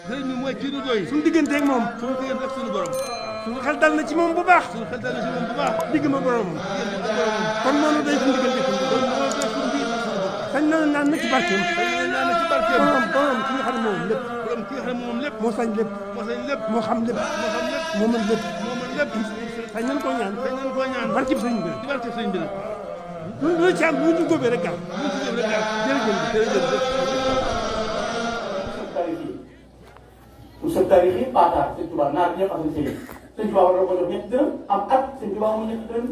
sëriñ bi mooy kii du doy. suñu digganteeg moom. suñu diggante ak suñu borom. suñu xel dal na ci moom bu baax. suñu xel dal na ci moom bu baax. digg ma boromam. kon noonu day suñu diggante suñu borom. sañ na naan na ci barkeem. sañ na naan na ci barkeem. borom ki nga xam ne moom lépp. borom ki nga xam ne moom lépp. moo sañ lépp. moo sañ lépp. moo xam lépp. moo xam lépp. moo mën lépp. moo mën lépp. sañ nañ koo ñaan. sañ nañ koo ñaan. barkeb sëñ bi. ci barkeb sëñ bi la. lu ci am lu ci góobee rek gaaw. lu ci góobee rek gaaw. jërëjëf. pour sa taarix yi paataar sëñ Tuubaa naar ñëpp ak sëñ sëñ Tuubaa war na ko jox ñetti dërëm am at sëñ Tuubaa mu ñetti dërëm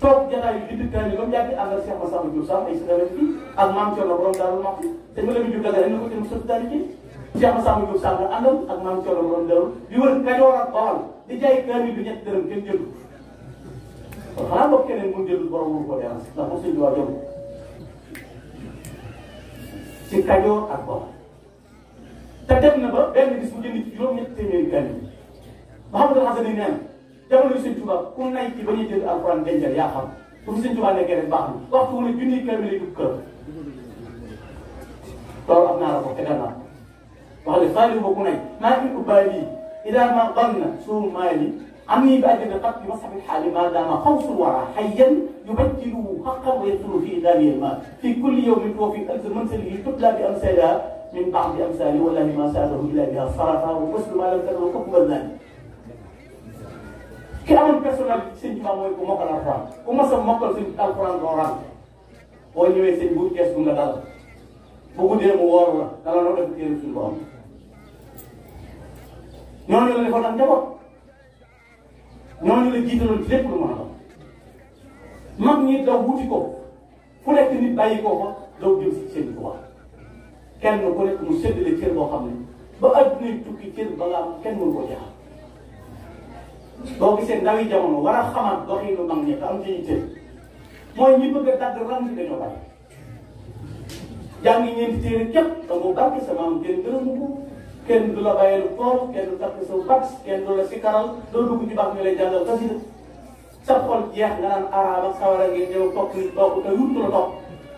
toog jataay yu bind kaay bi ba mu yàgg ànd ak Cheikh Massamba Diouf Sam ay sëñ bi ak maam Thierno borom Daaru Muxti te mu la ñu jub dagare na ko tëm sa taarix yi Cheikh Massamba Diouf Sam nga àndal ak maam Thierno borom Daaru di wër Kajoor ak Bawol di jaay kaay bi ñetti dërëm kenn jëndu kon xanaa boobu keneen mu jël borom wuru ko dérange ndax mu sëñ Tuubaa jëm ci Kajoor ak Bawol te dem na ba benn bis mu jënd ci juróom-ñetti téeméeri kan yi Mouhamadou Hassani nee na jamono yu sëñ Tuubaa ku nay ci ba ñuy jënd alxuraan dencal yaa xam bu fi sëñ Tuubaa nekkee rek baax na waxtu wu ne junniy kan lay dugg kër loolu am naa la ko tegal naa wax dëgg xaalis boobu ku nay maa ngi ubbaali idaa ma banna suu maali am nii bi àjjana xat bi masaxi xaali maa daama xawsul wara xayyan yubajjiluhu xaqan wa yasulu fi idaarihi ma fi kulli yawmin wa fi alfi mansalihi tutla bi amsaliha min ba'di amsali wallahi ma saadahu illa biha sarafa wa muslim ma lam tadru ko bëgg naa ki amoon personnalité ci sëñ Tuubaa mooy ku mokkal alxuraan ku mos a mokkal sëñ alxuraan doo ran boo ñëwee sëñ bu gees bu nga dal bu guddee mu wóor la dala noo def téere suñu borom ñooñu la defoon ak njaboot ñooñu la jiitaloon ci lépp lu mën a doon mag ñi daw wuti ko fu nekk nit bàyyi koo fa daw jëm si sëñ Tuubaa kenn ku nekk mu séddale cër boo xam ne ba adduna yi tukki cër ba nga am kenn mënu ko jaxal boo gisee ndaw yi jamono war a xamaat doxinu mag ñi te am ci yitte mooy ñi bëgg a dagg ram bi dañoo bari jàngi ñeenti téere képp da nga barke sa maam kenn gërëmu ko kenn du la bàyyeelu tool kenn du takk sa bats kenn du la sikaral doo dugg ci baax ñu lay jàngal xasida sa xol jeex nga naan araam ak sawara ngeen ñëw topp nit topp te yuttu la topp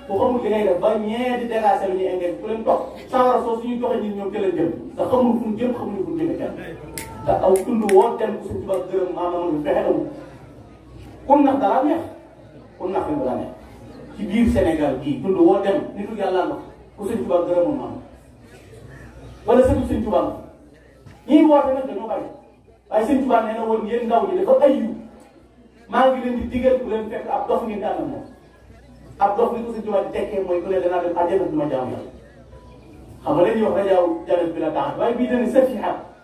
bu xamul li ngay def ba ñee di dégager lu ñuy engrais ku leen topp sawara soo suñuy joxe ñun ñoom ci leen jëm ndax xamul fu ñu jëm xamuñu fu ñu jëmee kenn te aw tund woo dem ko suñ tubaab gërëm maanaam lu fexe amul kun nax dara neex kun nax leen dara neex ci biir Sénégal gii tund woo dem nitu yàlla nga ku suñ tubaab gërëmul maanaam wala sëtu suñ tubaab ñiy woote nag dañoo bari waaye suñ tubaab nee na woon yéen ndaw ñi dafa ayyu maa ngi leen di digal ku leen fekk ab dof ngeen di ànd ak moom ab dof li ko suñ tubaab di tekkee mooy ku ne danaa dem àjjana du ma jaam yàlla xam nga dañuy wax rajaaw janet bi la taxat waaye bii dañu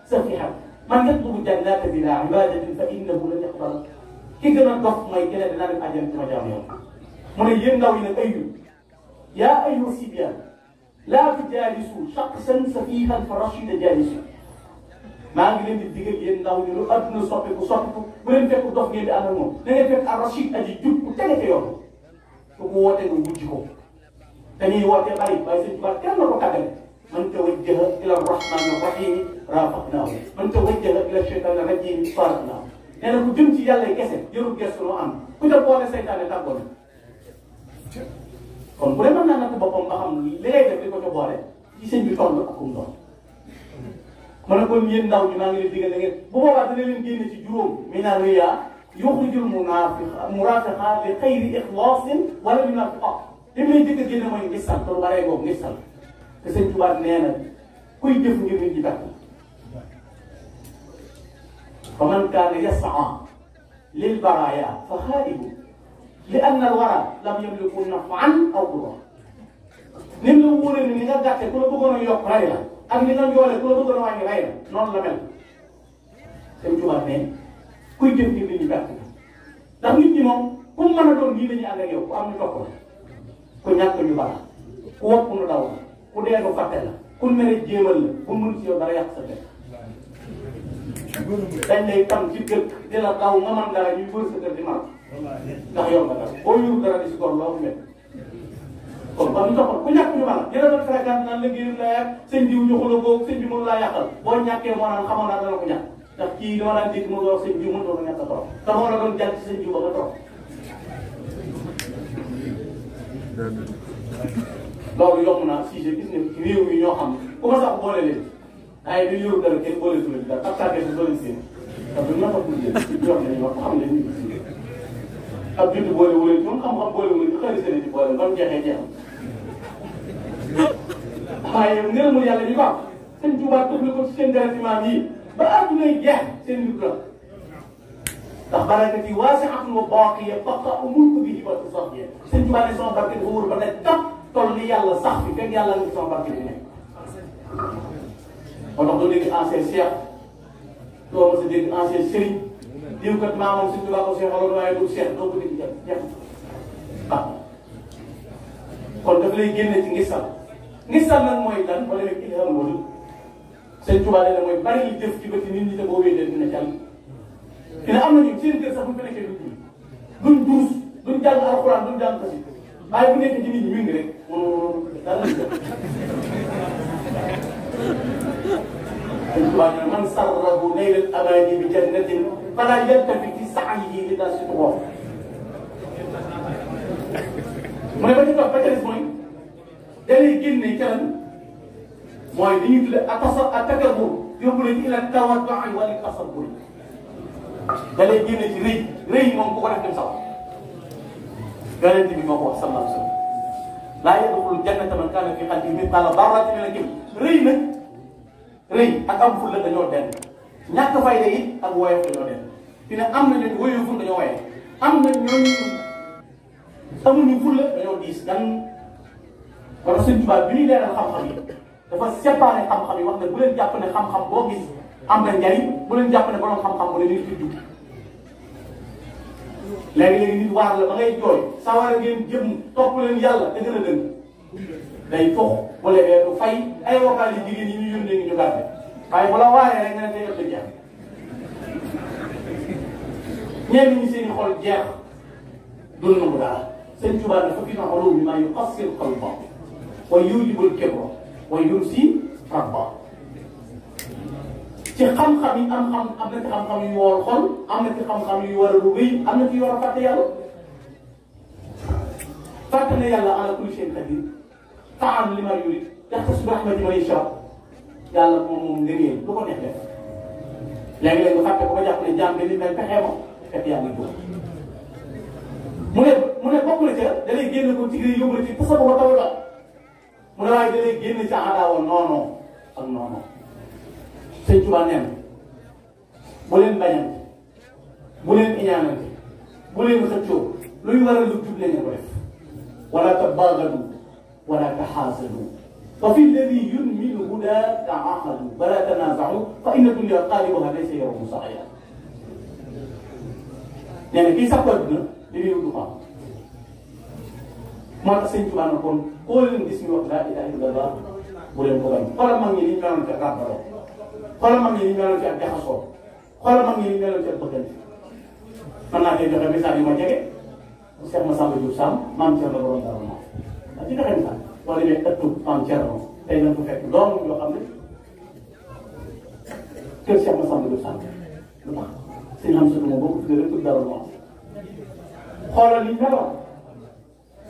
safihat man yatlubu jannata bila ibadatin fa innahu lan yaqbal ki gën a dof mooy ki ne danaa dem àjjana du ma jaam yàlla mu ne yéen ndaw yi nag ayyu yaa ayyu sibyan laa tujaalisu shaxsan safihan fa rashida jaalisu maa ngi leen di digal yéen ndaw ñu lu adduna soppiku bu leen fekk dof ngeen di ànd ak moom da ngeen fekk ar rashid aji jub ku tege ca yoon ku ko wootee nga wujji ko dañuy wootee bari waaye sëñ Tuubaa kenn la ko tàggale man tawajjaha ila rahmani rahimi rafaqnaahu man tawajjaha ila shaytani rajimi faraknaahu nee na ku jëm ci yàlla kese jërul gestu loo am ku ca boole seytaane tàggoo na kon bu dee mën naa natt boppam ba xam li ngay def di ko ca boole ci sëñ bi toll ak kum doon ma ne kon yéen ndaw ñi maa ngi leen digal da ngeen bu boobaa dina leen génne ci juróom mina riyaa yuxrijul muraafiqa li xayri ixlaasin wala munaafiqa li mu lay jëkk a génne mooy ngisal te lu baree boobu ngisal te sëñ Tuubaa nee na kuy jëf ngir nit ñi bett fa man kaana yasaa lil baraaya fa xaaibu li anna al wara lam yamliku nafan aw durra ni mu la wóoree ni nga gàtte ku la bëggoon a yokk rey la ak ni nga njoolee ku la bëggoon a wàññi rey la noonu la mel sëñ Tuubaa nee kuy jëf ngir nit ñi bett ndax nit ñi moom ku mu mën a doon nii la ñuy ànd ak yow ku am ñu topp la ku ñàkk ñu baax ku wopp nu daw la ku dee nu fàtte la ku mere jéemal la bu mun si yow dara yàq sa dëkk dañ lay tam ci kër di la daw nga mën dara ñuy wër sa kër di mar ndax yow nga dara boo yuru dara di si gor loo fi kon ba ñu toppal ku ñàkk ñu baax dina doon fréquente naan liggéeyu la yàq sëñ diw ñu xula boobu sëñ bi mënu laa yàqal boo ñàkkee moo naan xamoon naa dana ko ñàkk ndax kii dama daan dégg mu wax sëñ diw mënu doon ñàkk a trop te moo la doon jàll ci sëñ diw ba nga trop loolu yomb naa sujet gis nga ci réew yi ñoo xam ku ma sax boole leen ay du yor dara kenn boole suñu dara ab tàggee si boole seen parce que ñoo ko tuddee ci jox nañu wax xam ne ñu ngi ab judd boole wu leen ñoom xam-xam boole wu leen ñu xëy seen ci boole ba mu jeexee jeexam waaye ngërëmul yàlla ñu ko am sëñ Tuubaa def na ko ci seen deret maam yi ba àdduna yi jeex seen mbir la ndax barakati waasi'atun wa baaqiyya faqa'u mulku bi hibati safiya sëñ Tuubaa ne sama barke dafa wóor ba ne tax toll ni yàlla sax bi fekk yàlla nga sama barke bi nekk moo tax doo dégg ancien cheikh doo mos a dégg ancien sëriñ diw kat maamam sëñ Tuubaa ko seexaloon waaye du cheikh doo ko dégg jeex ah kon daf lay génne ci ngisal ngisal nag mooy lan boo demee ilham wala sëñ Tuubaa nee na mooy bari li jëf ci bëti nit ñi te boo wéetee dina jàll dina am nañu seen kër sax bu ñu nekkee duñ duus duñ jàng alxuraan duñ jàng xasida waaye bu nekkee ci nit ñi mi ngi rek dara lañ def sëñ Tuubaa nee na man sarrahu naylal amaani bi jannatin fala yaltafi fi sa'yihi li tasituhu mu ne ba ci toog ba ca des mooy da lay génne ca lan mooy li ñuy tuddee at-takabbur yóbbu la ci ila tawaddu'i wala tasabbur da lay génne ci rëy moom ku ko def dem sax yonent bi moo ko wax sallallahu alayhi wa sallam laa yadxulu jannata man kaana fi qalbihi mithqaala darratin min kibr rëy nag rëy ak am fulla dañoo den ñàkk fayda it ak woyof dañoo den fi ne am na ñooñu woyoful dañoo woyof am na ñooñu amuñu fulla dañoo diis gan wala Sëñ Tuubaa bi ñuy leeral xam-xam yi dafa séparé xam-xam yi wax ne bu leen jàpp ne xam-xam boo gis am na njariñ bu leen jàpp ne borom xam-xam bu ne nit ki jub léegi-léegi nit waar la ba ngay jooy sawara ngeen jëm topp leen yàlla te gën a dëng day fox bu lebee du fay ay vocal yi jigéen yi ñu yónnee ngi ñu gàtte waaye bu la waaree rek nga ne day ëpp jeex ñenn ñi seen i xol jeex dul na mu dara Sëñ Tuubaa dafa fi na xolum bi maa yuqassir qalba wa yujibul kibra wa yursi rabba ci xam-xam yi am na ci xam-xam yu war a xol am na ci xam-xam yu war a lu rëy am na ci yu war a fàtte yàlla fàtte ne yàlla ala kulli shay'in qadir fa'alu limaa yurid yaxtassu bi rahmatihi man yashaa yàlla moom ngëneel lu ko neex def léegi-léegi nga fàtte ko ba jàpp ne jaam bi ni mel pexe ma fekk yaa ngi jóg mu ne bokk na ca da lay génn ko ci gën a yóbbu la ci tasa ba taw la mu ne waaye da lay génn ci adaawa noonoo ak noonoo Sëñ Tuubaa nee na bu leen bañante bu leen iñaanante bu leen xëccoo luy waral lu jub leen ko def wala tabaagadu wala taxaasadu fa fi lladi yunmi l-hudaa taahadu wala tanaazaxu fa inna dunya qaalibuha laysa yarumu saxya nee na kii sax àdduna li muy wut du xam moo tax Sëñ Tuubaa na kon koo leen gis ñu wax laa ilaaha illallah bu leen ko bañ xoolal mag ñi ni ñu meloon ca ràbbaloo xoolal mag ñi ni ñu meloon ci ak jaxasoo xoolal mag ñi ni ñu meloon ci ak bëggante mën naa cee joxe misaal yu ma jege Cheikh Massamba Diop Sam maam Thierno borom dara ma daa ci joxe misaal boo demee ëttu maam Thierno tey nañ ko fekk doom yoo xam ne kër Cheikh Massamba Diop Sam lu tax sëñ am sunu moom boo ko tuddee rek tudd dara ma xoolal li ñu meloon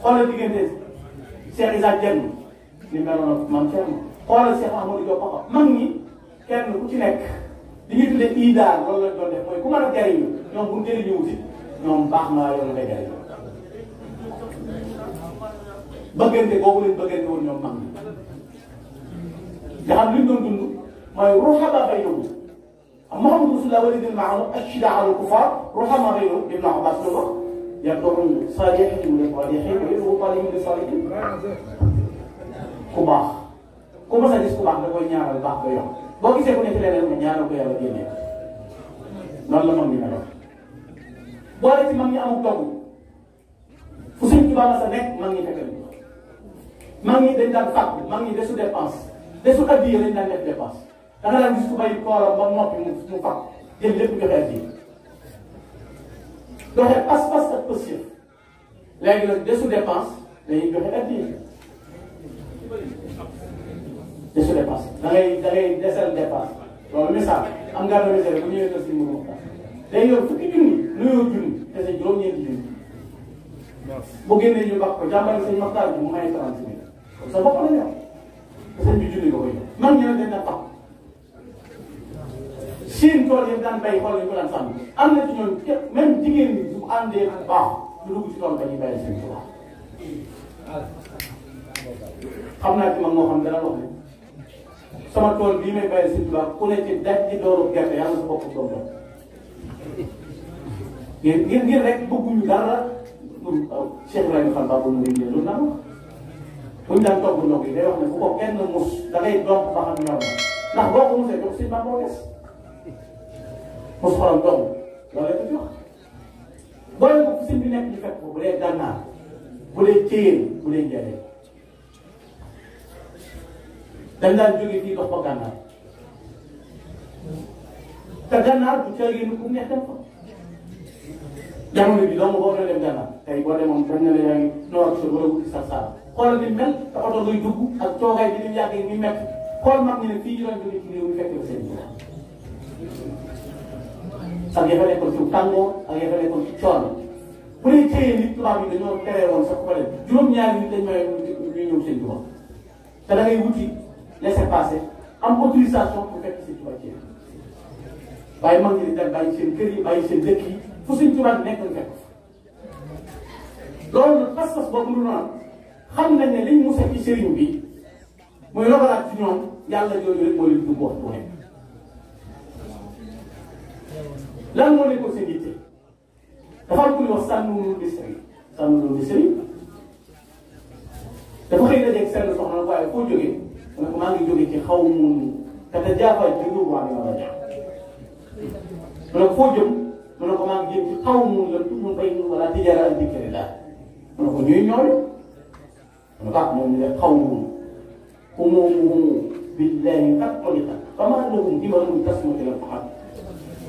xoolal diggante Cheikh Issa Dieng ni meloon ak maam Thierno xoolal Cheikh Amadou Diop Papa mag ñi kenn ku ci nekk li ñuy tuddee idaar loolu lañ doon def mooy ku mën a jariñu ñoom bu ñu jëriñu wuti ñoom baax naa yow la ngay jariñu bëggante boobu lañ bëggante woon ñoom mag ñi nga xam li ñu doon dund mooy ruhama baynahum Muhammadu Rasulullah walladina ma'ahu ashiddaa'u 'alal kuffar ruhama baynahum Ibn Abbas la wax yad'uuna saalihiina lis-saalihiin wa yad'uuna zaalimin lis-saalihiin ku baax ku mës a gis ku baax da koy ñaanal baax ba yokk boo gisee ku nekk leneen nga ñaanal ko yàlla génnee noonu la mag ñi meloon boole ci mag ñi amul dogu fu Sëñ Tuubaa ma sa nekk mag ñi fekk nañu mag ñi dañ daan fàggu mag ñi desu dépense desu addiya lañ daan def dépense da nga daan gis ku bay toolam ba noppi mu fàgg jël lépp joxe addiya doxe pas-pas ak positif léegi nag desu dépense dañuy joxe addiya desu dépense da ngay desal dépense loolu misaal am ngaa doon misère bu ñëwee kër si mu waxtaan day yor fukki junni nuyoo junni dese juróom-ñeenti junni bu génnee ñu baax ko jàmbale sëñ Maxtaar bi mu may 30 000 sa bopp la ñor te sëñ bi junni nga koy jox man ñu ne dañ na tax seen tool yi daan bay xool nañu ko daan sàmm am na ci ñoom même jigéen ñi bu àndee ak baax du dugg ci tool ba ñuy bayal seen tubaab xam naa ci man moo xam dana wax ne sama tool bii may bayal seen tubaab ku ne ci daj ci dooru gerte yàlla sa bopp doom doom ngir rek bëgguñu dara Cheikh Ibrahima Fall Babou Mourid loolu naa wax buñ daan togg ndox yi day wax ne bu ko kenn mus da ngay domp ba xam ñor na ndax boo ko musee jox si baa moo des mos xolam dong loolu la ko jox boole ko fu sëñ bi nekk ñu fekk ko bu dee gànnaar bu dee céyeen bu dee njëriñ dañ daan jógee fii dox ba gànnaar te gànnaar bu caagee ni ku neex dem fa jamono bi dong boo doon dem gànnaar tey boo demoon dañ ne la yaa ngi noor ak wala wuti sa saar xoolal ni mel te oto ngay dugg ak coogaay bi ni yàggee ni métti xool mag ñi ne fii ñu doon jógee ci réew mi fekk la seen bopp ak ya fa nekkoon ci tàngoor ak ya fa nekkoon ci coono bu dee téye nit tubaab yi dañoo teree woon sax ko leen juróom-ñaari nit lañ may ñu ñëw seen tubaab te da ngay wuti laissez-passer am autorisation pour fekk seen tubaab ci waaye mag ñi dañ bàyyi seen kër yi bàyyi seen dëkk yi fu seen tubaab nekk nga fekk loolu nag pas-pas boobu lu noonu xam nañ ne liñ musa ci sëriñ bi muy logalaat ci ñoom yàlla yooyu rek moo leen dugg waxtu nekk lan moo nekkoon seen yitte dafa am ku ñuy wax sànnulu di sëriñ dafa xëy dajeeg seen soxna waaye foo jógee mu ne ko maa ngi jógee ci xaw mun te te jaafa jógee waa ni wala jaax mu ne ko foo jëm mu ne ko maa ngi jëm ci xaw mun la tudd bay wala tijara ak dikkari daal mu ne ko ñuy ñooyu mu ne ko ah moom ñu def xaw mun umuumuhum billahi qad xuliqat famaa lahum imamun tasmati la faxat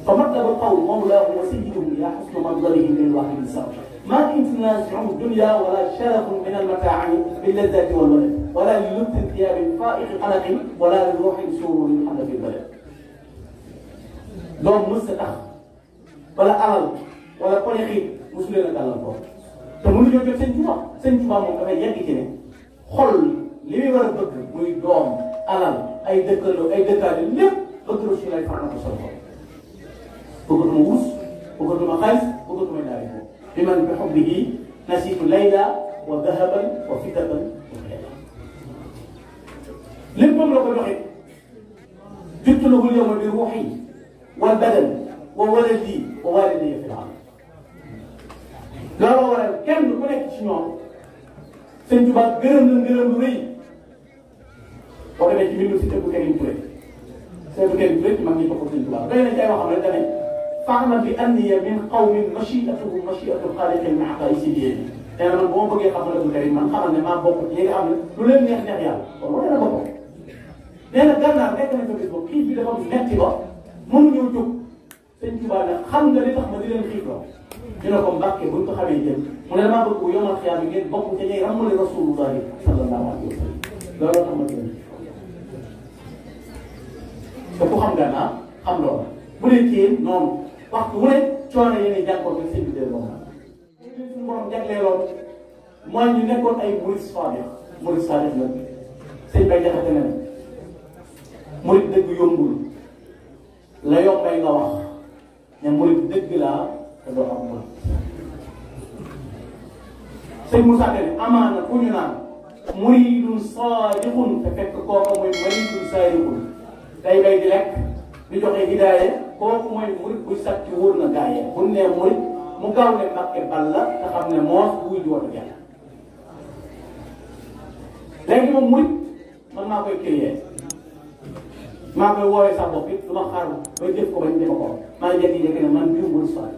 فمطلب القول مولاه وسيدهم الى حسن منظره للواحد السابق ما ان تنازع الدنيا ولا شرف من المتاع باللذات والولد ولا للبس ثياب فائق قلق ولا لروح سرور حل في البلد دوم مستتخ ولا alal wala ko xit musul leen dalal ko te mënu ñu jot seen Tuubaa moom dafay yegg ci ne xol li muy war a bëgg muy doom alal ay dëkkandoo ay dëkkaale lépp bëgg na si lay faral ko sol ko bëggatuma wus bëggatuma xaalis bëggatuma ñaari ko bi man bi xubbihi nasiitu layla wa dahaban wa fiddatan wa xeela léppam la ko joxe juttalagul yow bi ruuxi wal badan wa waladi wa walidayya fi l-ard looloo waral kenn ku nekk ci ñoom sëñ Tuubaa gërëm na ngërëm lu rëy boo demee ci mbindum si tëbb Karim Touré Seydou Karim Touré ci mag ñi bokk sëñ Tuubaa doy na ci ay waxam rek da ne fa'lam bi anni min qawmin mashi'atuhum mashi'atul xaaliqi min aqaa'isi biyadi nee na man bu ma bëggee xamal Abdou Karim man xamal ne maa bokk ci ñi nga xam ne lu leen neex neex yàlla kon wane na boppam nee na gànnaar nekk na fa bis boobu xiif bi dafa metti ba mënuñoo jóg sëñ Tuubaa ne xam nga li tax ma di leen xiif la ñu ne ko Mbàkke buñ ko xamee jëm mu ne damaa bëgg bu yomal xiyaam bi ngeen bokk ca ñay ràmmale Rasulullahi sallallahu alayhi wa sallam looloo tax ma gën te ku xam gànnaar xam loolu bu dee ci yéen noonu waxtu wu ne coono yéen jànkoon ak seen bidéo moom la suñu borom jagleeloon mooy ñu nekkoon ay murid saadix la sëñ bay jaxate ne murid dëgg yombul la yombay nga wax ne murid dëgg laa te doo am murid sëñ Moussa ne amaana ku ñu naan muridun saadixun te fekk kooku mooy muridun saadixun day bay di lekk di joxe hidaaye kooku mooy murid buy sàcc wóor na gaa yi bu nee murid mu gaaw ne Mbàkke bal la te xam ne moos buy di watu yàlla léegi moom murid man maa koy créer maa koy woowee sax bopp it du ma xaar ba jëf ko bañ defa ko maa jékki-jékki ne man bii murid sax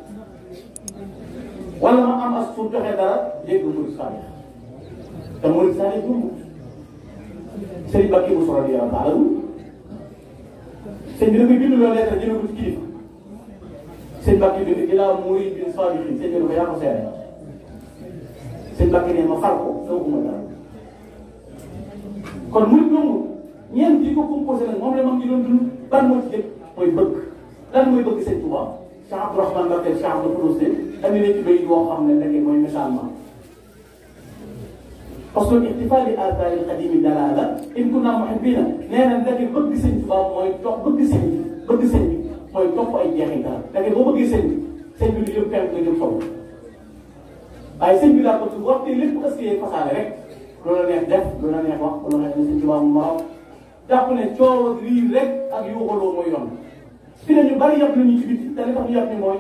wala ma am as suuf joxe dara dégg murid sax te murid sax yi dund Sëriñ Bakki bu soro di taala sëñ bi da koy bind loolu lettre jëme ko ci kilifa sëñ Bakki bind ilaa muridin saadiqin sëñ bi da ko yaa ko seere sëñ Bakki ne ma far ko sawuma dara kon murid yomb ñeent yi ko composé nag moom la mag ñi doon dund ban moo ci jëkk mooy bëgg lan mooy bëgg sëñ Tuubaa Cheikh Abdourahmane Mbacké Cheikh Abdou Khoudoss andi na ci bay boo xam ne ndeke mooy messalement parce que ixtifaa bi aathaari l-qadiimi dalaala in kunnaa muhibbiina nee na ndeke bëgg sëñ Tuubaa mooy toog bëgg sëñ bi mooy topp ay jeexintal da ngay boo bëggee sëñ bi du jëm fenn nga jëm sow waaye sëñ bi daa bëgg waxte lépp ëskee fasaale rek lu la neex def lu la neex wax lu la neex ne sëñ Tuubaa mu maraw jàpp ne coow ak riir rek ak yuuxaloo mooy yoon fi ne ñu bari yàpp nañu ci biti te li tax ñu yàpp ni mooy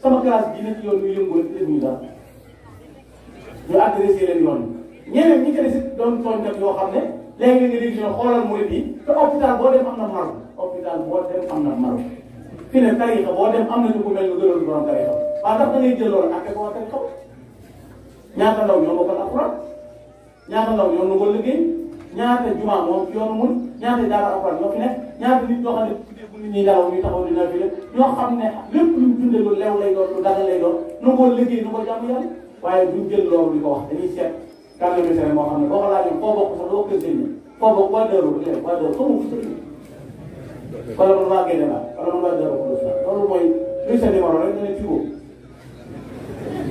sama classe bi ne ci yoon ñu yëngu rek def ñu dara ñu adressé leen yoon ñeneen ñi ko des doon tooñkat yoo xam ne léegi nga dégg ñu xoolal murid yi te hôpital boo dem am na maru hôpital boo dem am na maru fi ne tarixa boo dem am na ñu ko mel nga gënoon borom tarixa waaw ndax da ngay jël loolu ak ko tarixa ñaata ndaw ñoo bokkal alxuraan ñaata ndaw ñoo nangoo liggéey ñaata jumaa moom ci yoonu mun ñaata daara alxuraan ñoo fi nekk ñaata nit ñoo xam ne bu nit ñi nelaw ñu taxaw dina fi ñoo xam ne lépp luñ dundee lu lew lay doon lu dagal lay doon nangoo liggéey nangoo jàmm yàlla waaye duñ jël loolu di ko wax dañuy seet kan la misère moo xam ne boo ko laajoon foo bokk sax doo kër sëñ bi foo bokk waa Daaru waa Daaru xamu ko sëñ wala man waa Gédé laa wala man waa Daaru Xudoos laa loolu mooy luy sa numéro rek nga ne ci boobu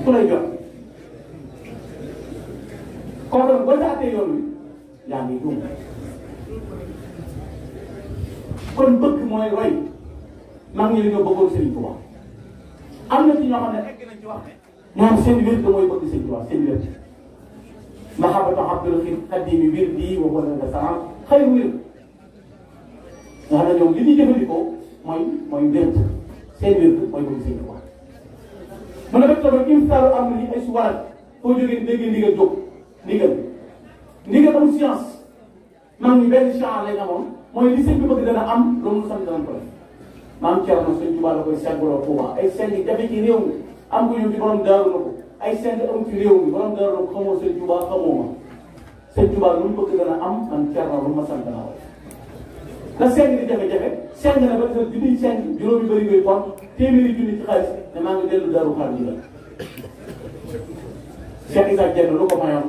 ku lay jot kon donc boo taatee yoon wi yaa ngi juum kon bëgg mooy roy mag ñi dañoo bëggoon Sëriñ Tuubaa am na ci ñoo xam ne egg nañ ci wax ne ñoom seen wér mooy bëgg Sëriñ Tuubaa seen wér mahabbatu abdul xadimi wér bii wa wala nga saam xëy wér nga xam ne ñoom li ñuy jëfandikoo mooy wér seen wér mooy bëgg Sëriñ Tuubaa mën na def tamit imsaalu am ni ay su waral foo jógee dégg ndigal jóg ndigal amul science mag ñi benn chance lañ amoon mooy li sëñ bi bëgg dana am loolu sant danañ ko def maam Thierno Sëñ Tuubaa la koy seggloo Tuubaa ay seng jafe ci réew mi am ko ñëw ci borom daaru na ko ay seng am ci réew mi borom daaru na ko xamoo Sëñ Tuubaa xamoo ma Sëñ Tuubaa lu mu bëgg dana am man Thierno lu ma sant dana ko la seng di jafe-jafe seng na ba sa junniy seng juróomi bëri ngay pon téeméeri junni ci xaalis ne maa ngi dellu daaru xaar ji la Cheikh Issa Dieng lu ko mayoon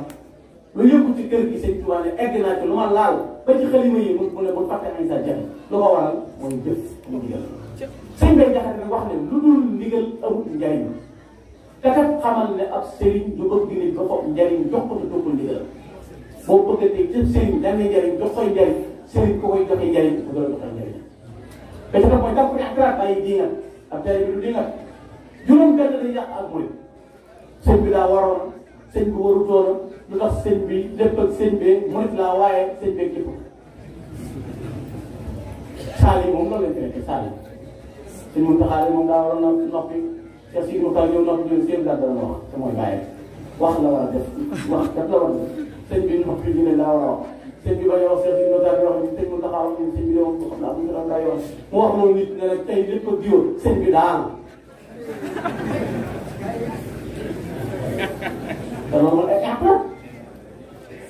lu yëngu ci kër gi Sëñ Tuubaa ne egg naa ci lu ma laal ba ci xalima yi mu ne bu fàtte Issa Dieng lu ko waral mooy jëf mu ndigal sëñ bay jaxate nag wax ne lu dul ndigal amul njariñ te kat xamal ne ab sëriñ du bëgg nit ba foog njariñ jox ko te joxul ndigal boo bëggatee jëf sëriñ dana njariñ jox koy njariñ sëriñ ko koy joxe njariñ bu gën a joxe njariñ ba ca def mooy daf ko ixtiraat bàyyi diingat ab tari bi du diingat juróom benn day yàq ak murid sëñ bi daa waroon sëñ bi warutoon lu tax sëñ bi lépp ak sëñ bi murid laa waaye sëñ bi képp saali moom loolu lañ fi nekk saali sëñ Muntaxa moom daa waroon na noppi te si mu tax ñëw noppi ñun seen gàdda la wax te mooy bàyyi wax la war a def wax daf la war a def sëñ bi noppi ñu ne daa war a wax sëñ bi bañ a wax sëñ Muntaxa wax sëñ Muntaxa wax sëñ bi wax xam naa bu ñu xam daa yoon mu wax loolu nit ne nag tey lépp ak diwoon sëñ bi daal te loolu mooy ay àq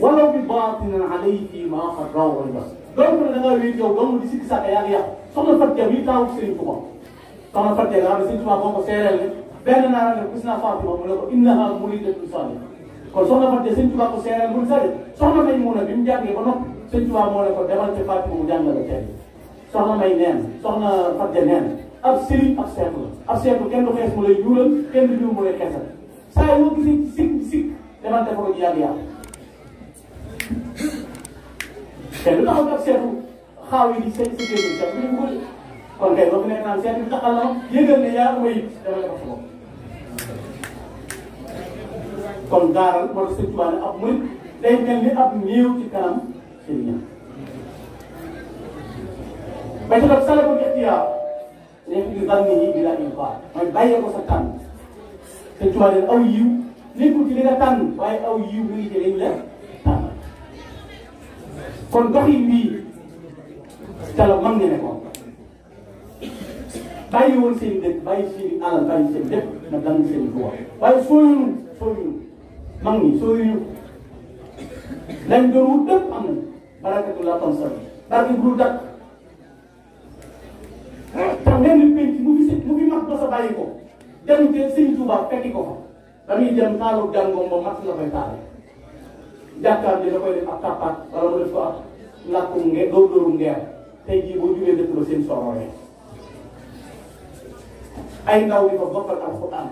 wala bi baatinan alayhi fii maa qad raw bas donc da ngaa wéy yow dong di sikki sàkk yaa ngi yàqu soxna Fatou Diagne yi taawu Serigne Touba soxna Fatou Diagne nga xam ne Serigne Touba boo ko seereel ne benn naa ne gis naa Fatima mu ne ko innaha muridatun salih kon soxna Fatou Diagne Serigne Touba ko seereel mu sari soxna May mu ne bi mu jàngee ba noppi Serigne Touba moo ne ko demal ca Fatima mu jàngale tey soxna May neen soxna Fatou Diagne neen ab Serigne ab seetu la ab seetu kenn du xees mu lay ñuulal kenn du ñuul mu lay xeesal saa yoo gisee sikk demal defar ko ci yàgg te lu taxaw ak seetu xaaw yi di seen sécurité bi sax bu ko kon kay boo fi nekk naan seetu bi taxal na ma yëgal ne yaa may dama defar sa bopp kon gaaral moo tax Sëñ Tuubaa ne ab murit day mel ni ab néew ci kanam sëriñam ba ci def sala ko ixtiyaar nekk di zanni yi bi la infaq mooy bàyyee ko sa tànn Sëñ Tuubaa ne aw yiw nekkul ci li nga tànn waaye aw yiw mi ngi ci lañ la tànn kon doxin bii calo mag ne nekkoon bàyyi woon seen i dëkk bàyyi seen i alal bàyyi seen lépp na dang seen i tuwa waaye sooyunu mag ñi sooyunu lañ doon wut dëpp am na barakatu la ton sal barke bu dul dakk tax lenn penc mu fi mag ba sa bàyyi ko dem te Sëñ Tuubaa fekki ko fa dañuy dem taalu jàngoom ba mat la koy taale jàkkaar bi da koy def ak tàppaat wala mu def ko ak làkkum dóoru ngeer tey jii boo jugee dëkk ba seen sororee ay ndaw di ko bokkal alxuraan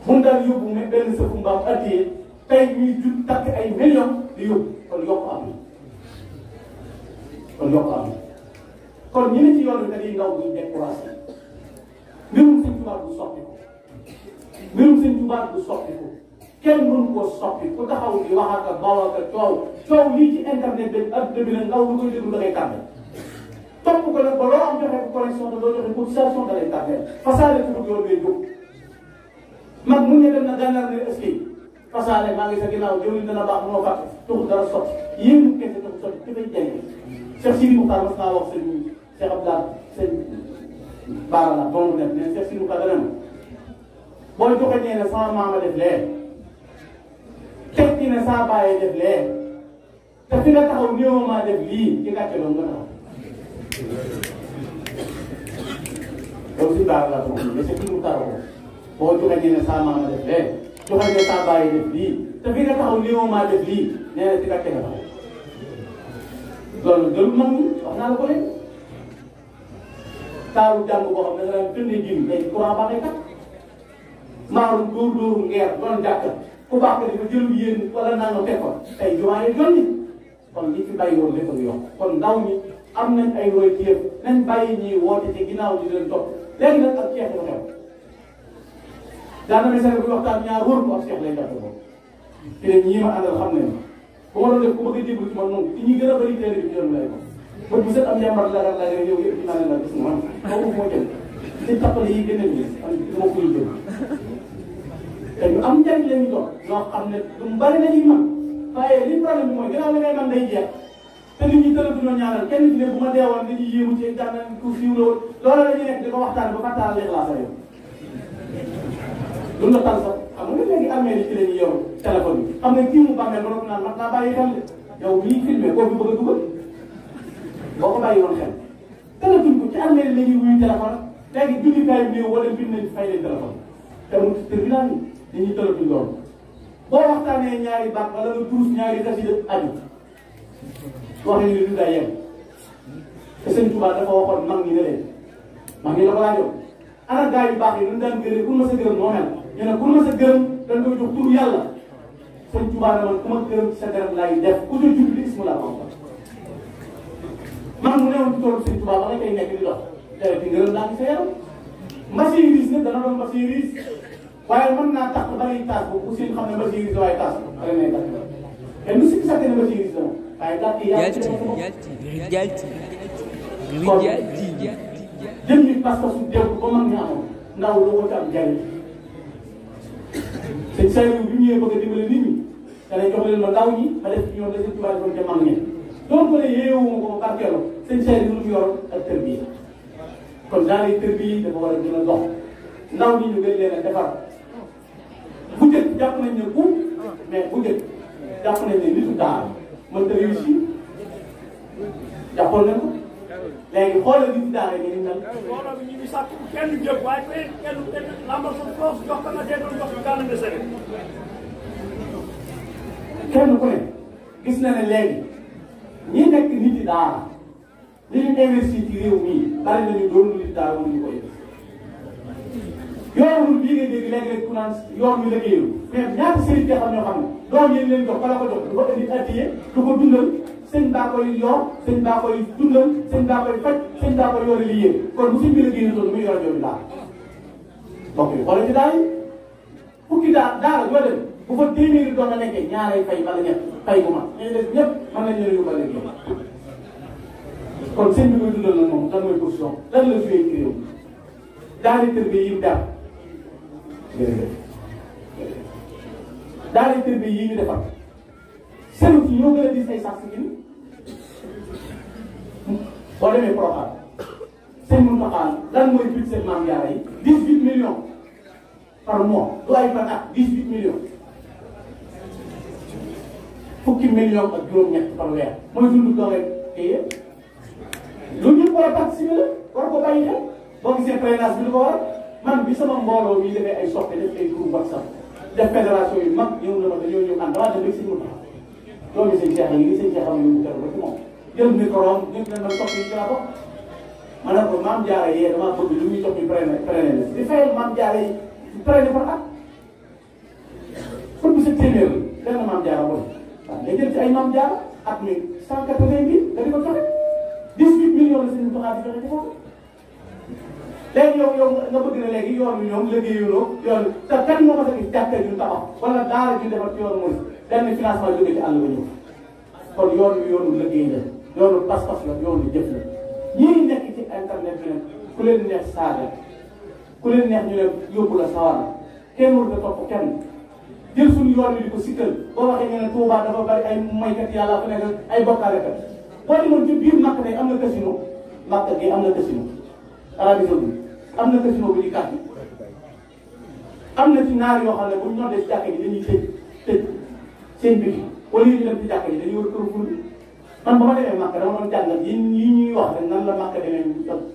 mun daal yóbbu benn sëfu mbaam addiyee tey ñuy jut takk ay millions di yóbbu kon yokk am kon yokk am kon ñi ne ci yoon bi dañuy ndaw buñ découragé Tuubaa du soppi ko mbirum sëñ Tuubaa du soppi ko kenn mënu koo soppi ku taxaw di wax ak baw ak coow lii ci internet bi adduna bi la ngaw lu koy déglu da ngay tardé topp ko nag ba loo am joxe ko connexion te loo joxe cotisation da lay tardé fasaale ko yoon ngay jóg mag mu ne dem na gànnaar ne est-ce que fasaale maa ngi sa ginnaaw jëwriñ dana baax moo fàtte tuxu dara sotti yéen ñu kese tuxu sotti ci fay jëriñ Cheikh Sidi Moukhtar mas naa wax sëñ Cheikh Abdallah sëñ Baara la bon def mais Cheikh Sidi Moukhtar dana booy joxe nee ne sama maama def lee teg ci ne saa bàyyi def lee te fi nga taxaw néew maa def lii ci gàcce doon nga taxaw yow si Baara la toog mais Cheikh Sidi Moukhtar ko boo joxe nee ne saa maama def lee joxe ne saa bàyyi def lii te fi nga taxaw néew maa def lii nee na ci gàcce nga taxaw loolu gënu mag ñi wax naa la ko léegi taaru jàng boo xam ne da nga daan tëndee jiw day courant baa ngay kat maaru dóor ngeer doon jàkk ku baax ko dafa jëlu yéen wala naa nga teg ko tey jumaa yi jonni kon li fi bàyyi woon lépp a ngi yokk kon ndaw ñi am nañ ay roy téef nañ bàyyi ñi woote ci ginnaaw di leen topp léegi nag ak ceex dafa xew daana message bi waxtaan ñaar wóor ko ak ceex lay jàppe boobu fi ne ñii ma àndal xam ne bu ma doon def ku bëgg a déglu ci man moom ci ñi gën a bëri téere bi ci yoon lay ko ba bu set am yambar la yow yëpp dinaa leen la gis nga man kooku moo jël ci tappale yi gën a gis man dama koy jël te ñu am njariñ la ñu doon ñoo xam ne lu mu bari la ñuy man waaye li problème bi mooy gannaaw li ngay man day jeex te nit ñi tëral du ñoo ñaanal kenn ci ne bu ma deewoon dañuy yéemu ci gànnaaw ku siiw la woon loolu la ñuy nekk di ko waxtaan ba fàttaal lixlaas yow lu la tal sax xam nga léegi armée yi ci la ñuy yor téléphone bi xam nga kii mu bàmmee ba noppi naan mat naa bàyyi xel yow mii filmé koo fi bëgg a dugal boo ko bàyyi woon xel téléphone ko ci armée yi la ñuy wuyu téléphone léegi jullikaay bi néew wala bind nañ fay leen téléphone te mu tribunal yi dañuy téléphone loolu boo waxtaanee ñaari baat wala nga tuus ñaari xasida aju wax nañ ne du daa yem te sëñ Tuubaa dafa waxoon mag ñi ne leen mag ñi la ko laajoon ana gaa yu baax yi lu ñu daan gërëm pour ma sa gërëm moo mel ñu ne pour ma sa gërëm dañ koy jox turu yàlla sëñ Tuubaa ne man ku ma gërëm ci sa gërëm laay def ku ca jub li ismu laa ko man mu newoon ci toolu sëñ Tuubaa ba nga koy nekk di dox te di ngërëm laa ngi sa yaram machine riis nag dana doon machine riis waaye mën naa tax ba ngay taas boobu aussi xam ne machine riis waaye taas ba nga nay tax kenn du sikki sax ne machine riis dama waaye tax yi yàlla jëm ni parce que su dégg ba mag ñi amoon ndaw loo ko ci am njariñ sëñ Saliou bi ñëwee bëgg a dimbale nit ñi danañ jox leen ma ndaw ñi ma def ci ñoom la sëñ Tuubaa doon ca mag ñi donc ne yeewuma ko ma barkeeloo sëñ Saliou lu mu yor ak tërbiya kon genre tërbiya yi dafa war a gën a dox ndaw ñi ñu gën leen a defar bu njëkk jàpp nañ ne bu mais bu njëkk jàpp nañ ne nitu daara mënta réussir jàppoon nañ ko léegi xoolal nitu daara yi ni mel. mbooloo bi ñu ngi sàkk kenn jëf waaye kenn lambal sa toos jox ko nga dee doon jox gàllankoor nga sëriñ. kenn ku ne gis na ne léegi ñi nekk nit yi daara li ñu investir ci réew mii bari nañu doon nit daara mënuñu ko yëg yoonu bii nga dégg léegi rek ku naan yoon wi liggéeyul mais ñaata sëriñ te xam ñoo xam ne doom yéen leen jox bala ko jox du ko indi addiye du ko dundal sëñ baa koy yor sëñ baa koy dundal sëñ baa koy faj sëñ baa koy yore liggéey kon bu sëñ bi liggéeyul doon muy yore jooju daara donc xoolal ci daara yi fukki daara yoo dem bu fa téeméeri doon na nekkee ñaaray fay bala ñett fay bu ma ñu def ñëpp mën nañ leen yóbbal liggéey kon sëñ bi koy dundal nag moom lan mooy position lan la joué ci réew daara tër bi yi mu def daara tër bi yi ñu defar sëñ ci ñoo gën a gis ay sax si ñun boo demee Porokhane sëñ Mountakha lan mooy budget Maam Jaara yi 18 millions par mois du ay par at 18 millions fukki millions ak juróom-ñett par weer mooy dund doole kii lu ñu war a participer la war ko bàyyi xel boo gisee présidence bi lu ko war man bi sama mbooloo mi defee ay soppe def ay groupe WhatsApp def fédération yu mag ñëw na ma dañoo ñëw ànd damaa dem rek sëñ Mountakha loolu sëñ Cheikh yi sëñ Cheikh am ñu kër ba ci moom jël micro ñëpp ne ma sopp yi ci la bokk ma ne ko Maam Jaara yee damaa bëgg lu ñuy jox ñu prene la di fayal Maam Jaara yi prene par at pour bu sa téeméer benn Maam Jaara woon waaw nga jël ci ay Maam Jaara at mi 180 000 nga di ko joxe 18 millions la sëñ Mountakha di joxe ci foofu léegi yow nga bëgg na léegi yoon wi ñoom liggéeyuloo yoon wi te kan moo ko sa gis jàkkee ju tabax wala daara ju defar ci yoonu mooy benn financement jóge ci àll ba ñëw kon yoon wi yoonu liggéey la yoonu pas-pas la yoonu jëf la ñii nekk ci internet bi nag ku leen neex saaga ku leen neex ñu ne yóbbu la sawar kenn warut a topp kenn jël suñu yoon wi di ko sikkal boo waxee ñu ne Touba dafa bari ay maykat yàlla fa nekk ay bokkaalekat boo demoon ci biir Makka tey am na casino Makka gi am na casino Arabie Saoudite am na casino bu ñuy kàtt am na ci naar yoo xam ne bu ñu ñëwee ci jàkka ji dañuy tëj seen biti au lieu ñu dem ci jàkka ji dañuy war a kër ful man ba ma demee Makka dama doon jàngal yi ñuy wax rek nan la Makka demee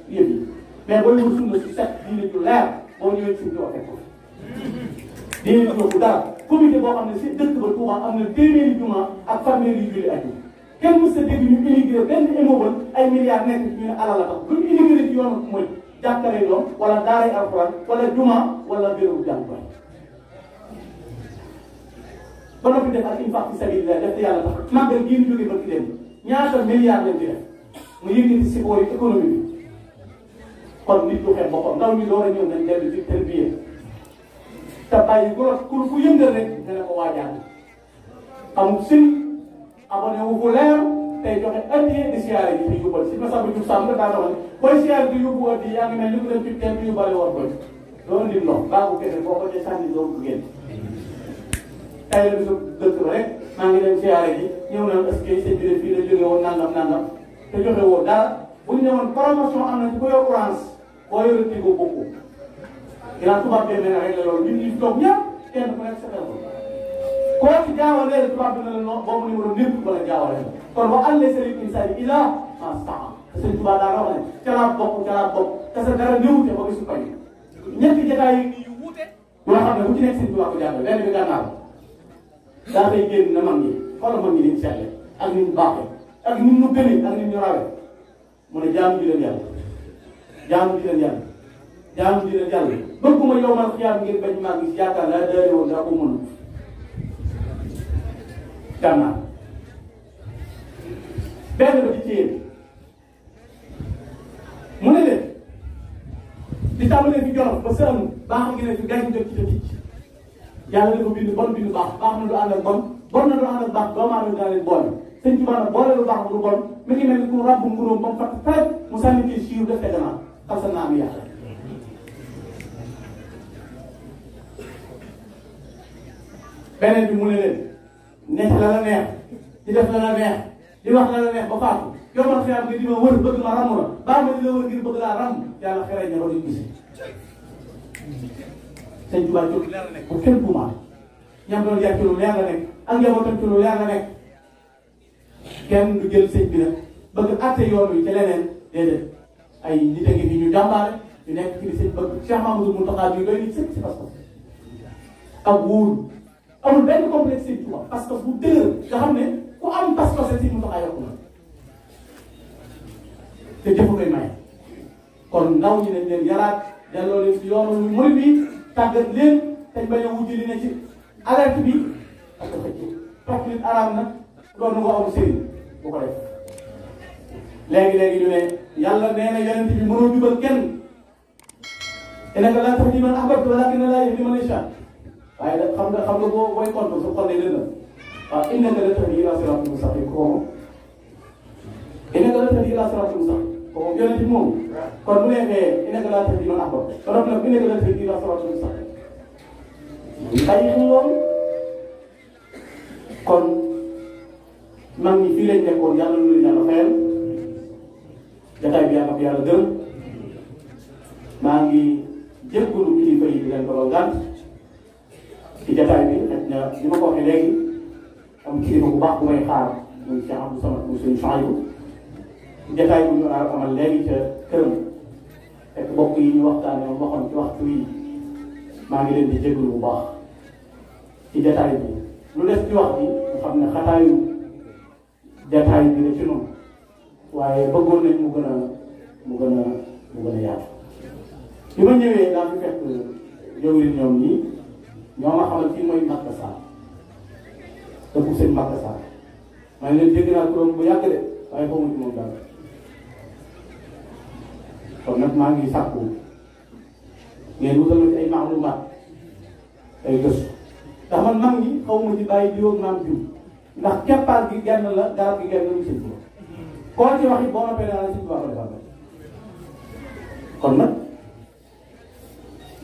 yëf yi mais booy wër sunna si set diine ju leer boo ñëwee suñu joo fekk ko diine ju bu dara comité boo xam ne si dëkk ba Touba am na téeméeri juma ak fanweeri julli aju kenn mës a dégg ñu immigré benn immeuble ay milliards nekk ñu ne alal la tax lu ñu immigré ci yoonu mooy jàkkale doom wala daaray alxuraan wala juma wala bérébu jànguwaay ba noppi def ak infaq fi sabilillah def te yàlla tax màggal gii ñu jógee ba ci dem ñaata milliards lañ ci def mu yëngati si boori économie bi kon nit du xeeb boppam ndaw ñi door a ñëw nañ dellu ci terbiye te bàyyi ku yëngal rek nga ne ko waajal amul sëñ abonné wu ko leer tey joxe addiya di siyaare ji di yóbbal si masaba ju sàmm daa doon booy siyaare di yóbbu addi yaa ngi mel ni ku dem ci teen di yóbbaale woon koy doo indi ndox baagu kese boo ko dee sànni doo ko génn tey la bisu dëkk ba rek maa ngi dem siyaare ji ñëw naan est-ce que sëñ bi de fii la jóge woon nangam te joxe woo dara bu ñu ñëwoon promotion am na ci ko yor orange boo yore tigo bokku ginnaaw tubaab bee mel ne rek la loolu ñun ñu toog ñëpp kenn ku nekk sa téléphone koo ci jaawalee tubaab bi ne la non boobu numéro népp wala jaawale la kon ba àllee sëriñ insaani ilaa en temps te sëriñ tubaab daa wax ne ca laa bokk te sa dara néew te ba gisu pañ ñetti jotaay yi yu wuute yoo xam ne bu ci nekk sëriñ tubaab ko jàngale benn bi gànnaar daa koy génn na mag ñi xoolal mag ñi liñ seetle ak ni ñu baaxee ak ni ñu gënee ak ni ñu rawee mu ne jaamu ji leen yàlla jaamu ji leen yàlla jaamu ji leen yàlla bëgguma yow man xiyaam ngeen bañ maa gis yaakaar naa daale woon daa ko mënul gànnaar benn ba ci téye mu ne leen di tàmbalee fi Jolof ba sëam baax gi ne fi gàncax jot ci ticc yàlla dafa bind bon bind baax baax na du ànd ak bon na du ànd ak baax doomu aadama daa leen boole sëñ Tuubaa nag boole lu baax lu bon mi ngi mel ni ku ràbb nguróom ba mu fatt pare mu sànni ci siiw def gannaaw xasal naa am yàlla beneen bi mu ne leen nekk la la neex di def la la neex di wax la la neex ba faatu yow man xiyam nga di ma wër bëgg ma ramm la baa ma di la wër ngir bëgg laa ramm yàlla xereñ na ba duñ gis sëñ Tuubaa ci lu leer la nekk bu kenn tuumaal ñam doon jaar ci lu leer la nekk ak njabootam ci lu leer la nekk kenn du jël sëñ bi nag bëgg àtte yoon wi ci leneen déedéet ay nit a ngi fi ñu jàmbaare ñu nekk ci li sëñ bëgg Cheikh Mamadou Mountakha bi doy nit sëkk si pas-pas ak wóolu amul benn complexe sëñ Tuubaa parce que bu dëgër nga xam ne ku am pas-pas sëñ Mountakha yokku na te jëfu koy may kon ndaw ñi nañ leen yaraat delloo leen si yoonu murid bi tàggat leen te bañ a wujj li ne ci alerte bi ak ko fekk topp nit araam na doon nga am sëriñ bu ko def léegi ñu ne yàlla nee na yonent bi mënoo jubal kenn innaka laa tahdi man ahbabta walaakinna Allaaha yahdi man yashaa waaye da xam nga booy compte su xol ne dënn waaw innaka laa tahdi ilaa siraatin mustaqiim ko moom innaka laa tahdi ilaa siraatin mustaqiim ko moom yonent bi moom kon bu neexee innaka laa tahdi man ahbabta ba noppi nag innaka laa tahdi ilaa siraatin mustaqiim bàyyi xel loolu kon mag ñi fii lañ nekkoon yàlla lu leen yàlla fayal jataay bi yàlla ko yàlla gërëm maa ngi jéggalu kilifa yi di leen ko gànt ci jataay bi xëy na li ma ko waxee léegi am kilifa bu baax bu may xaar muy Cheikh Abdou Samad mu sëñ Chouaïbou jataay bu ñu amal léegi ca këram fekk mbokk yi ñu waxtaanee ma waxoon ci waxtu yi maa ngi leen di jéggalu bu baax ci jataay bi lu des ci wax bi nga xam ne xataayu jataay bi la ci noonu waaye bëggoon nañ mu gën a yaatu bi ma ñëwee daa fi fekk jawriñ ñoom ñii ñoo ma xamal fii mooy Makka Sarr dëkku seen Makka Sarr maa ngi leen dégg naa turam bu yàgg de waaye xamu ci moom dara kon nag maa ngi sàkku ngeen wutal ma ci ay maalumaat ay gëstu ndax man mag ñi xaw ma ci bàyyi diw ak maam diw ndax keppaar gi genn la garab gi genn la ñu sëñ Tuubaa koo ci wax it boo noppee naa la sëñ Tuubaa ko defal kon nag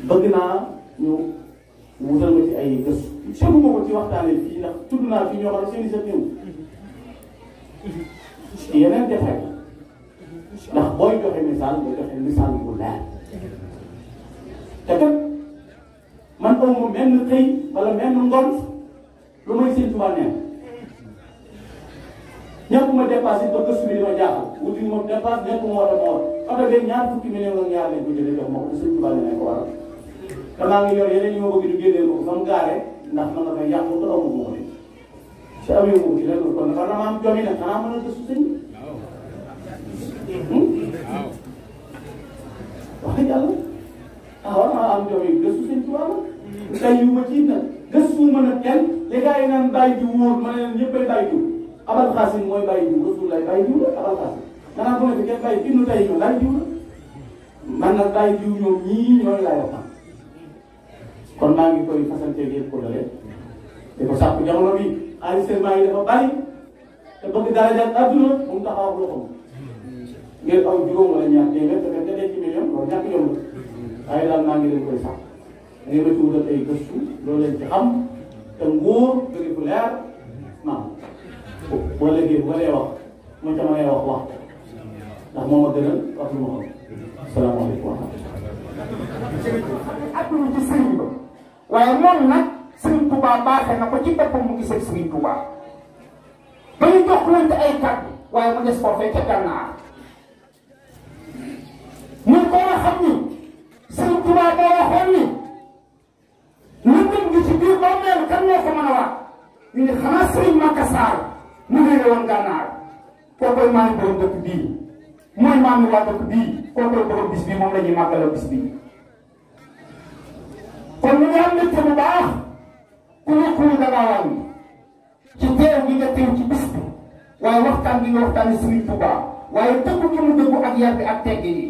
bëgg naa ñu wutal ma ci ay gëstu seetlu ma ko ci waxtaanee fii ndax tudd naa fi ñoo xam ne seen i sa ñëw ci yeneen defee ndax booy joxe misaal bu leer te kat man aw ma menn xëy wala menn ngont lu may sëñ Tuubaa neen ñëpp ma dépassé ba gëstu bi dama jaaxal wuti ma dépasse ñëpp ma war a ma war oto beeg ñaar fukki million ak ñaar lañ ko jëlee jox ma ko sëñ Tuubaa ne ko waral te maa ngi yor yeneen yi ma bëgg ñu génneel ko fa mu gaare ndax man dafay yàqu te amu ma ko de si amee ko ci lenn kon war na ma am jomi nag xanaa mën a gëstu sëñ wax dëgg yàlla war naa am jomi gëstu sëñ Tuubaa la tey yu ma ci nag gëstu ma nag kenn li gars yi naan bàyyi jiw wóor ma ne leen ñëppay bàyyi jiw abal xaasin mooy bàyyi jiw gëstu lay bàyyi jiw la abal xaasin xanaa bu nekk kenn bàyyi bindu tey ñoom laay jiw la man nag bàyyi jiw ñoom ñii ñooy laay wax kon maa ngi koy fasanteeg yëpp ko dalee di ko sàpp jamono bi enregistrement yi dafa bari te bëgg daraja ak adduna mu mu taxaw ak loxoom ngeen aw juróom wala ñaar téeméer te nga denc million loolu ñàkk yomb waaye daal maa ngi leen koy sàpp da ngeen ma ci wutal ay gëstu loolu leen ci xam te nguur bëri bu leer maam boo léegi bu lay wax moo ca mënee wax ndax moo ma gënal wax lu ma xam asalaamaaleykum wa rahmatulah. adduna ci sëriñ ba waaye moom nag sëriñ Touba baaxee na ko ci boppam mu gisee sëriñ Touba ba ñu jox lante ay kàddu waaye mu des foofee ca gànnaar mun ko nga xam ni sëriñ Touba boo waxoon ni lëndëm gi ci biir boo mel kan moo ko mën a wax ñu ne xanaa sëriñ Makka Saar mu réere woon gànnaar kookoy maam borom dëkk bii mooy maam mi waa dëkk bii kookoy borom bis bii moom la ñuy màggalal bis bii kon ñu ngi am mbégte bu baax ku nekkul dangaa wàññi ci teew gi nga teew ci bis bi waaye waxtaan bi nga waxtaanee Serigne Touba waaye dëkk gi mu dëkku ak yar bi ak teggi yi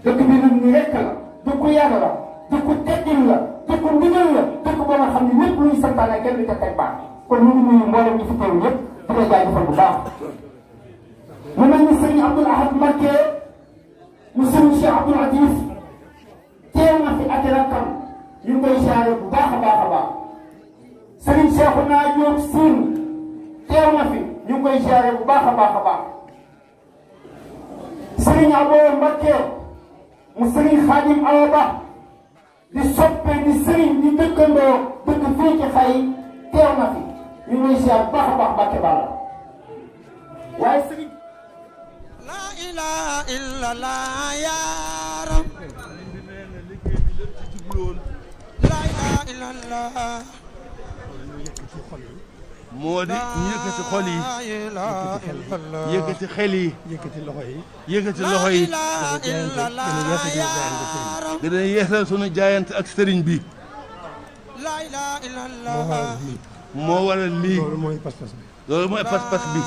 dëkk bi nag ñu rekk la dëkku yar la dëkku teggin la dëkku ndigal la dëkk boo nga xam ne lépp luy santaane kenn du ca teg baax kon ñu ngi nuyu mboolem ñi fi teew ñëpp di la jaajëfal bu baax. mu mel ni Serigne Abdoul Ahad Mbacké mu Serigne Cheikh Abdoul Aziz teew na fi ak rakkam ñu ngi koy siyaare bu baax a baax a baax Serigne Cheikhouna Diop Sine teew na fi ñu ngi koy siyaare bu baax a baax a baax Serigne Abo Mbacké mu Serigne Khadim Awa Ba di soppe di Serigne di dëkkandoo dëkk fii ci xay teew na fi ñu ngi koy siyaare bu baax a baax Mbacké Balla waaye Serigne la ilaha illallah ya rab la ilaha illallah moo di ñu yëkkati xol yi yëkkati xel yi yëkkati loxo yi yëkkati loxo yi gën a yeesal sunu jaayante ak sëriñ bi la ilaha illallah moo waral lii loolu mooy pas-pas bi loolu mooy pas-pas bi